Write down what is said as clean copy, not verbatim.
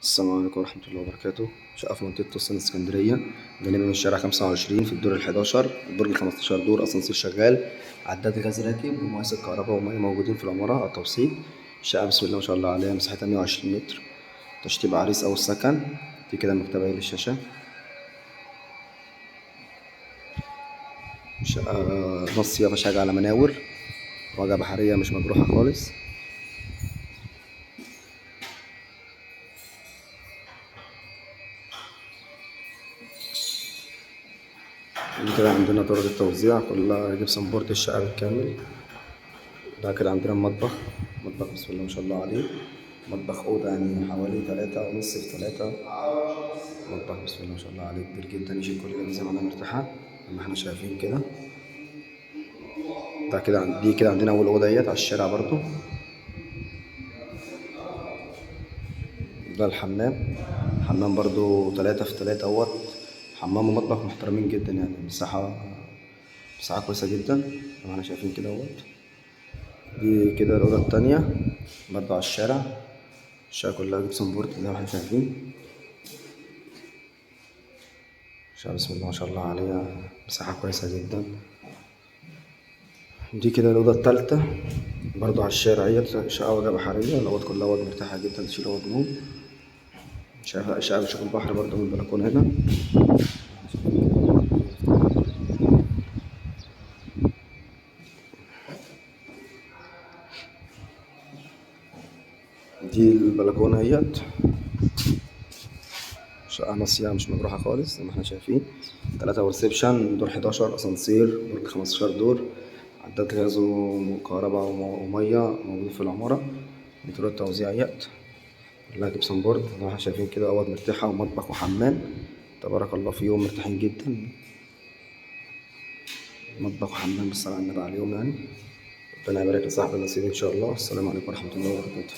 السلام عليكم ورحمة الله وبركاته. شقة في منطقة توسان اسكندرية، جانبي من الشارع 25 في الدور 11، البرج 15 دور، أسانسير شغال، عداد غاز راكب، ومواسير كهرباء ومية موجودين في العمارة على التوصيل. الشقة بسم الله ما شاء الله عليها، مساحتها 120 متر، تشطيب عريس أو السكن. دي كده مكتبة للشاشة. شقة نص مفيهاش حاجة على مناور، واجهة بحرية مش مجروحة خالص. دي كده عندنا طرق التوزيع كلها جبسون بورد، الشقة بالكامل. ده كده عندنا المطبخ، مطبخ بسم الله ما شاء الله عليه، مطبخ أوضة يعني حوالي 3.5 في 3. مطبخ بسم الله ما شاء الله عليه كبير جدا، يشيل كل الأجهزة معانا مرتاحة زي ما احنا شايفين كده. ده كده دي كده عندنا أول أوضة اهيت على الشارع برضو. ده الحمام، حمام برضو 3 في 3 اهوت، حمام ومطبخ محترمين جدا يعني، مساحة كويسة جدا زي ما احنا شايفين كده اهوت. دي كده الأوضة التانية برضو على الشارع، الشقة كلها جبسون بورد زي ما احنا شايفين. شقة بسم الله ما شاء الله عليها، مساحة كويسة جدا. دي كده الأوضة التالتة برضو على الشارع اهيت، شقة واجهة بحرية، الأوض كلها أوض مرتاحة جدا، تشيل أوض نوم. شقة بتشوف البحر برضو من البلكونة هنا. دي البلكونة اهيت، شقة ناصية مش مجروحة خالص زي ما احنا شايفين. 3 وريسبشن، دور 11، اسانسير، برج 15 دور، عداد غاز وكهرباء ومية موجودين في العمارة. دي طرق التوزيع اهيت كلها جبسون بورد زي ما احنا شايفين كده، اوض مرتاحة ومطبخ وحمام، تبارك الله فيهم مرتاحين جدا. مطبخ وحمام بالصلاة على النبي عليهم يعني. ربنا يبارك لصاحب النصيب ان شاء الله. السلام عليكم ورحمة الله وبركاته.